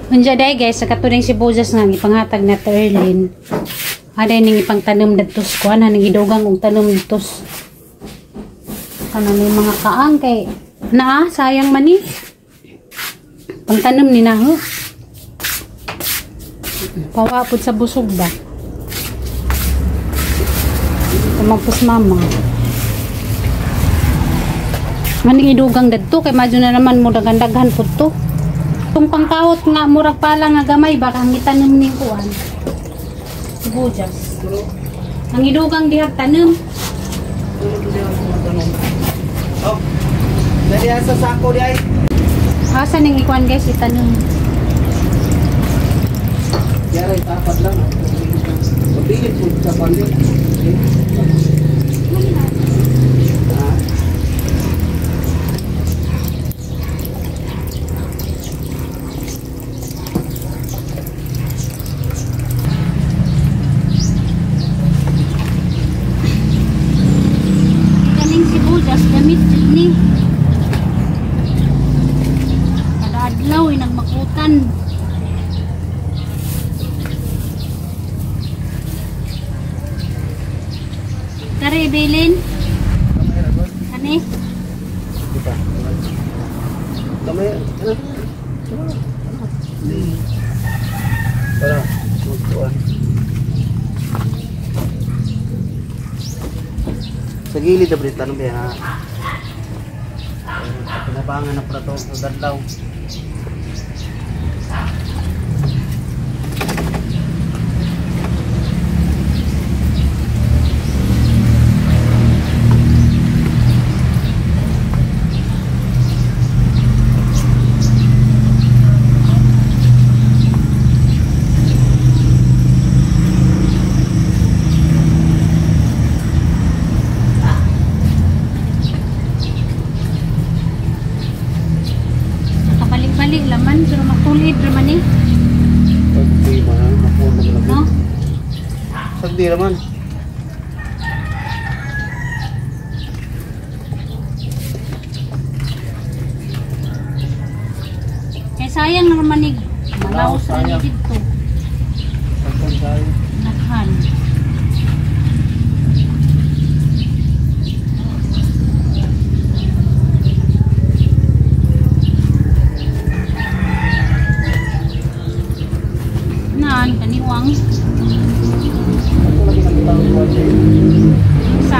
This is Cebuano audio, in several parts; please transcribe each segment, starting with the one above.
Unja day guys, sa katuning sibuyas nga ipanghatag na to Erlin. Aday ning ipangtanom dadto sa kuan, ning idugang og tanom didto. Kana may mga kaang kay naa sayang man ni. Pangtanom ni na ho. Pawa pud sa busog ba. Tumagpos mama. Maning idugang dadto kay madyo na naman mo daghan-daghan pud to. Kung pangkawot nga murag pala nga gamay ba kang itanom ning kuan. Sibuyas. Ang idugang dihag tanom. Oh. Dali sa sako di ay. Asa ning ikuan guys itanom. Yara tapat lang. Pabilit mo sa pandit. Kaning sibuyas gamit jud ni. Kada adlaw ay nagmakutan. Tara, Belin. Ani? Kamay. Tara, magtuan. Sa gilid na tanong ba ha? Pinabangan na prato sa dadlaw. Nakabalik-balik laman pero matulid raman eh. Pagdi man, mapuno na No? Sagdi raman. Kaya sayang naman ni malaos na ni dito. Sagdi tayo. Naghan. Naan kaniwang Ako lagi nakita ko sa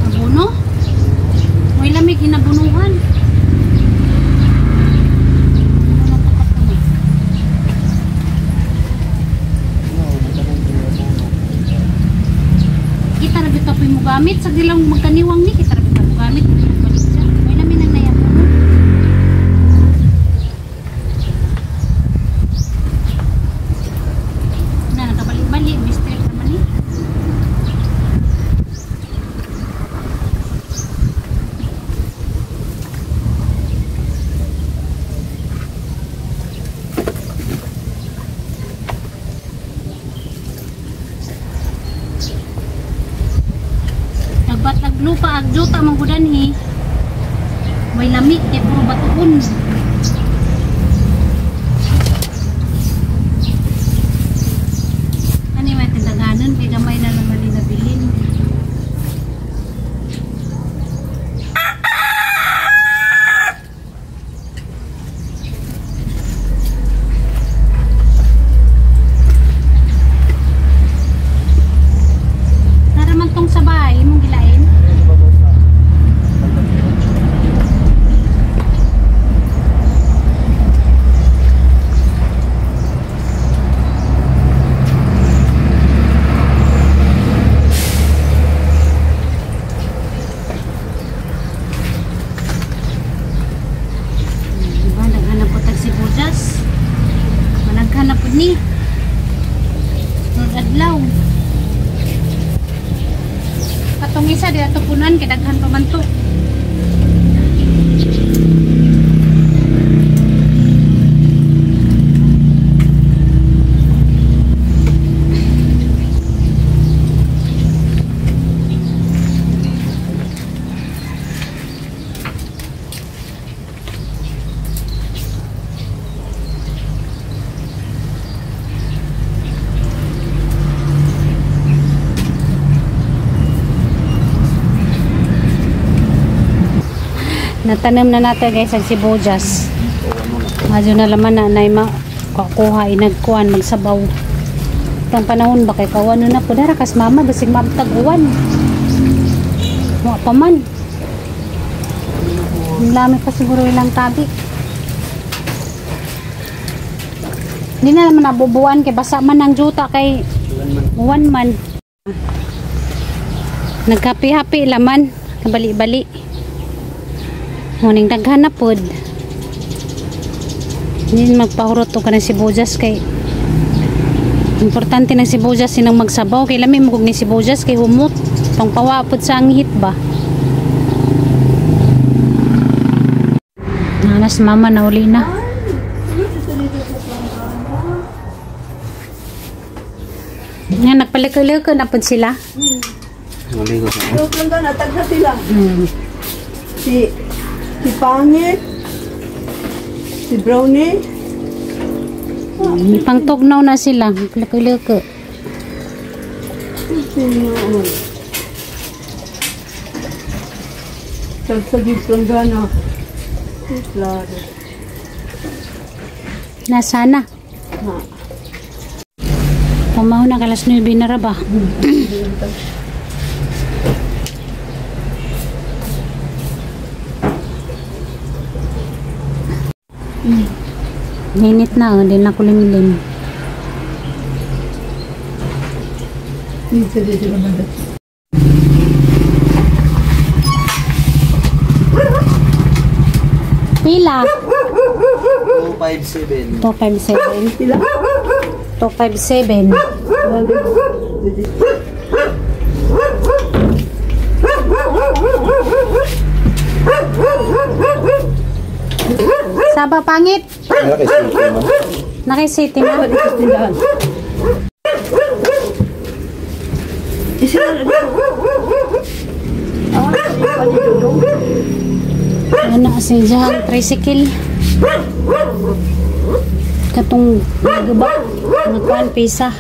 abono. May lamig ginabunuhan. Ano tapat kami? Kita ra bitaw po mo gamit sa dilang magkaniwang ni kita ra bitaw mo gamit balik siya. May lamin ang nayabuno. Na nakabalik-balik, mistake naman ni. Nagbatag lupa ag juta manggudan hi. May lamig kay puro batuon. Ani may tindaganon kay gamay na naman ni nabilin. Tara man tong sa bahay imong gilain. Diba, naghanap po tag sibuyas. Managhanap po ni. Sunod adlaw. Katong isa, di ato punan, kay daghan pa man to. Natanim na natin guys ang sibuyas. Medyo na laman na nay makuha inagkuan magsabaw. Itang panahon ba kay kawano na po dara kas mama basig maabtag uwan. Wa pa man. Ang lami pa siguro ilang tabi. Hindi na naman nabubuan kay basa man ang juta kay uwan man. Nagkapi-hapi laman, kabali-bali. Muning daghan na pod. Hindi magpahurot to ka ng sibuyas kay importante ng sibuyas sinang magsabaw kay lami mo ni sibuyas kay humot pangpawa pod sa anghit ba. Nanas mama na uli na. Nga nagpaliko-liko na pod sila. Natagsa sila. Si Pangit, si Brownie. Pangtugnaw na sila. Liko-liko. Sagsagip kang gana. Klaro. Nasana? Pumaw na kalas 9 na ra ba? Ninit na, oh, din na kulimlim. Pila? 257. 257. Pila? 257. Saba pangit. Naka-city na. Ano si Jahan tricycle. Katong nagaba nagkuan pisa.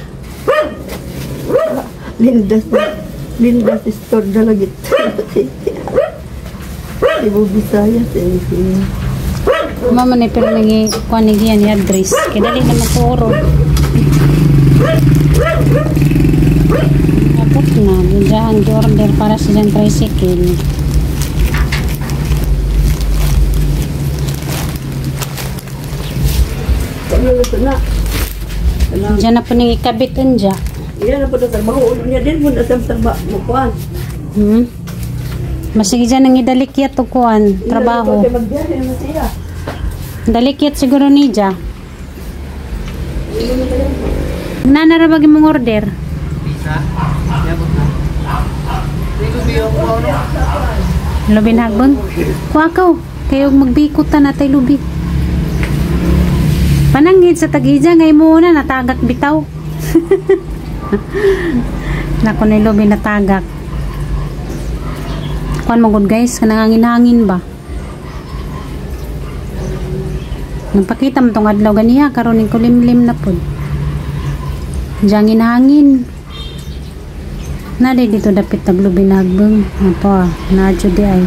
Lindas Lindas store dalagit. Ibu Bisaya sa inyo. Mama ni pero nagi kuan ni giyan ni address. Kay dali naman ko oro. Abot na diyan order para sa dyan tricycle. Diyan na po nang ikabit unja. Iyan na po na trabaho. Ulo niya din mo na sa trabaho. Kuan. Masige dyan ang idalikyat o kuan. Trabaho. Dalikyat siguro niya. Nanarabag mong order. Pizza? Lubi na hagbang? Kuha ko. Kayo magbikot na natay lubi. Pananghid sa tagija ngay muna natagak bitaw. Nako na lubi natagak. Kuan mo good guys, kanangangin-hangin ba? Nagpakita mo tong adlaw ganiha karon ning kulimlim na pud. Diyangin hangin. Nadi dito dapit taglubi nagbeng. Apo, na jud di ay.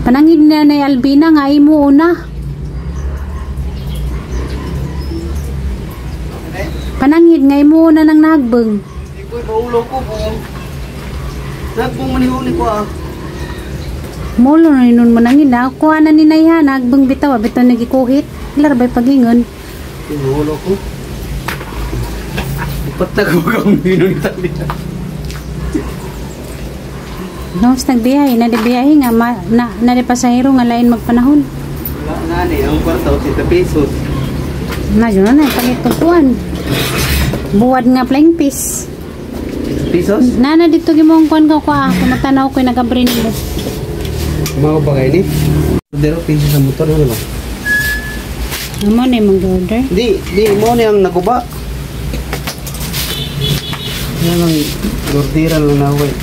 Panangin na na Albina nga imo una. Panangid nga imo una nang nagbeng. Ikoy maulo ko po. Nagbeng manihuli ko ah. Mulo na nun mo nangin na. Kuha na ni Nayha, nagbeng bitaw, bitaw nagikuhit. Larbay pagingon. Maulo ko. Patag ko kang minun Italia. No, nagbiyahe, nadibiyahe nga, na di pasahero nga lain magpanahon. Wala na ni, ang kwarta, 80 pesos. Na, yun na, pangitukuan. Buwad nga flying piece. Pesos? Nana, dito gimong kuan ka kuha. Kumatanaw ko'y nag-abrin mo. Mga ba kayo ni? Order piso sa motor, ano ba? Ano na yung mag-order? Di, mo na yung naguba. Yan ang orderan lang na ako eh.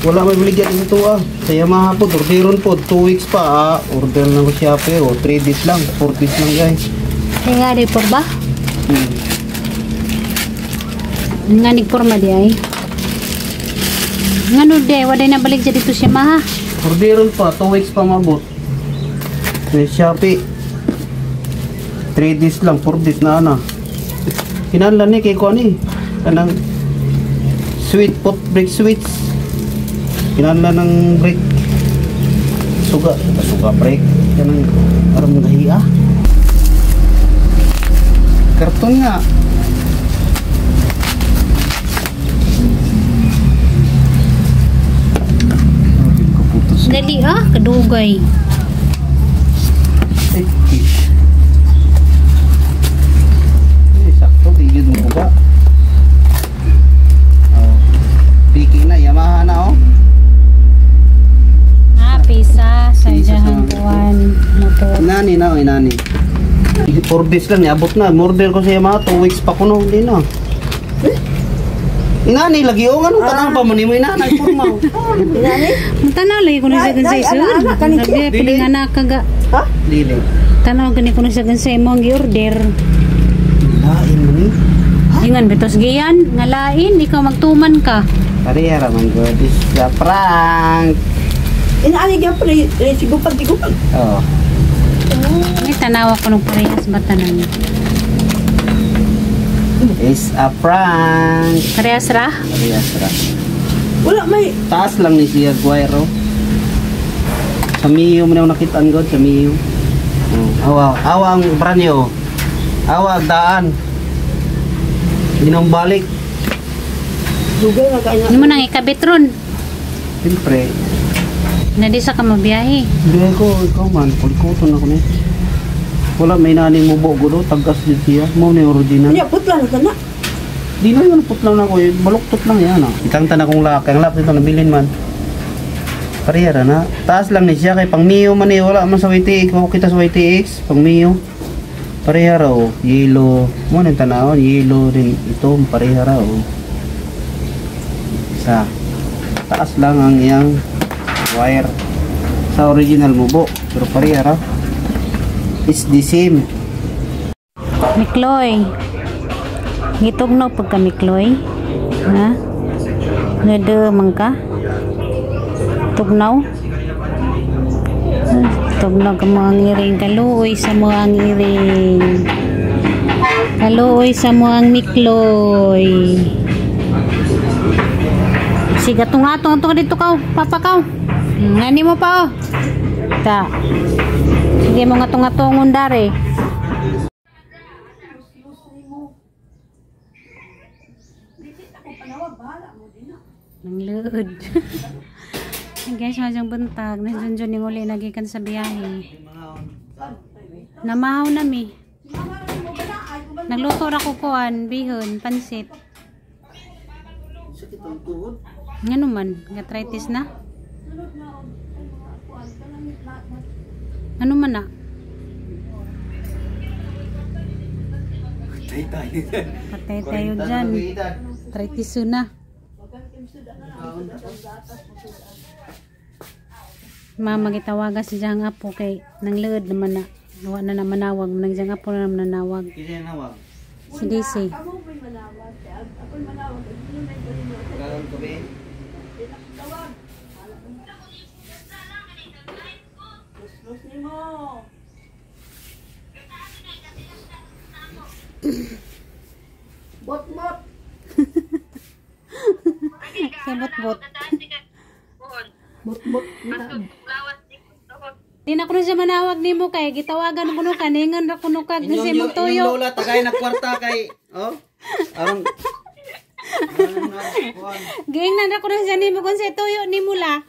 Wala may baligyan sa tuwa. Sa Yamaha po, orderon po. 2 weeks pa ah. Order na ko siya pero 3 days lang, 4 days lang guys. Kaya nga di por ba? Nga nagporma di ay. Ngano de, waday na balik dito siya maha. Orderon pa, 2 weeks pa mabot. May Shopee. 3 days lang, 4 days na ana. Kinahanglan ni kay kuan ni. Kanang sweet pot brake switch. Kinahanglan ng brake. Suga, suga brake. Kanang aron mo gahiya. Karton nga. Dali ah, kadugay. Eh, sakto, di yun mo ba? Oh. Piki na, Yamaha na oh. Ah, pisa sa Pisa sa ijahan kuan motor. Inani na, oh, inani. 4 days lang, niabot na. Order ko sa Yamaha, 2 weeks pa kuno, hindi na. Inani lagi oh, anong tanang pa mo nimo inanay forma. Inani? Tanaw lagi ko na sa gansay Day, sir. ana, ana, kani siya. Grabe, piling anak kaga. Ha? Dili. Tanaw gani ko na sa gansay mo ang gi-order. Lain mo ni. Ingan bitos giyan, ngalain ikaw magtuman ka. Pareha ra man god is a prank. Inaani gyapon eh, sigupag sigupag. Oh. May tanawa ko nung parehas ba tanan? Is a prank. Parehas ra? Parehas ra. Wala may Taas lang ni siya Guairo. Sa Mio mo na nakitaan god sa Mio. Oh, awa, awa ang brand new. Awa ang daan. Ginong balik. dugay na kay Hindi mo nang ikabit ron. Siyempre, Na di sa ka mabiyahe. hindi ko ikaw man kulikuton ako ni. Wala may nani mo gulo tagas din siya. Mo ni original. Nya putla na kana. Di na yun, put lang na ako eh. Baluktot lang yan ah. Ikang tan akong laki. Ang laki ito, nabilin man. Parehara na. Taas lang ni siya kay pang Mio man eh. Wala man sa YTX. Kung kita sa YTX, pang Mio. Parehara oh. Yellow. Mo na tanawon. Yellow din. Ito, parehara oh. Sa taas lang ang iyang wire. Sa original mo bo. Pero parehara. It's the same. Mikloy. Gitugnaw pagka Mikloy. Ha? Nade man ka? Tugnaw? Tugnaw ka mga ngiring. Kaluoy sa mga ngiring. Kaluoy sa mga Mikloy. Sige, tunga-tunga tunga dito kaw. Papa kaw. Ngani mo pa oh. Ta. Sige mo nga tunga-tungon dare. Nangluod. Hey guys, madyong buntag. Nandiyan dyan yung uli nagikan sa biyahe. Namahaw na mi. Nagluto ra ko kuan, bihon, pansit. Sakit ang tuhod. Ngano man, gatritis na? Ano man na? Patay tayo. Patay tayo dyan. Arthritis na. Mama gitawagan si Jang Apo kay nangluod naman na. Wa na naman nawag, nang Jang Apo na naman nanawag. Kasi nawag. Si DC. Gagawin ko ba? Lus nimo. Bot-bot. Sa bot-bot. Bot-bot. Di na kuno siya manawag nimo kay gitawagan kuno ka ningon ra kuno kag Inyong, si inyong magtuyo. lola, tagay na kwarta kay, oh, arong, Giingnan ra kuno siya nimo kung sa tuyo nimo la.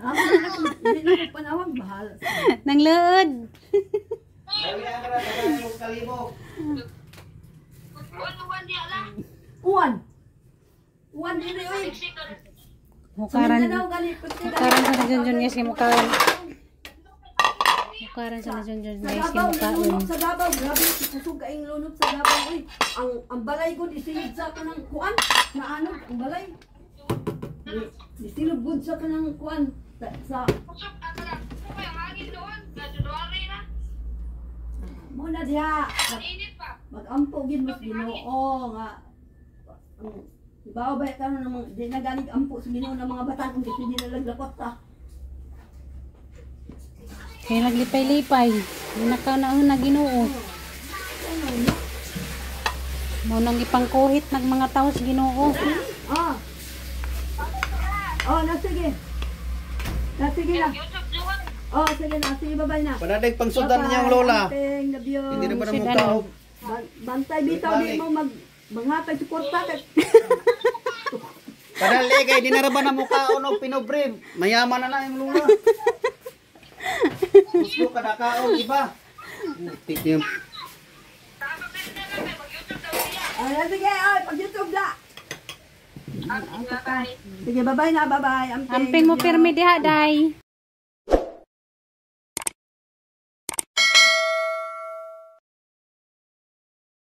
Ako na ako, hindi na ako panawag, bahala. Nangluod. Uwan. Uwan dili oy. Mukaran. Mindanao gali pati Mukaran sa najunjun guys kay mukaon. Mukaran sa najunjun Sa guys kay Davao, mukaon. nilunok sa Davao, grabe kusog kaing lunok sa Davao oy. Ang balay gud isilid sa kanang kuan, na ano, ang balay. Isilid gud sa kanang kuan sa mo na diha. Magampo gid mas Ginoo nga ang Ibaw ba karon ng mga di na ganig ampo sa Ginoo ng mga batan kung di na laglakot ta. Kaya naglipay-lipay. Nakaw na na Ginoo. Mo nang ipangkuhit ng mga tao sa Ginoo. Ah. Oh, na sige. Na sige na. Oh, sige na. Sige, bye-bye na. Panadag pangsudan niya ang lola. Amping, love you. Hindi na ba na Sudan. mukha? Bantay bitaw di mo mag manghatag suporta kay Padali kay di na ra ba na mukha og pinobre. Mayaman na lang yung lola. Gusto ka na kaon iba. Putik niya. Ay, sige, ay, pag YouTube na. Sige, bye-bye na, bye-bye. Amping, Amping mo love you. pirmi diha day.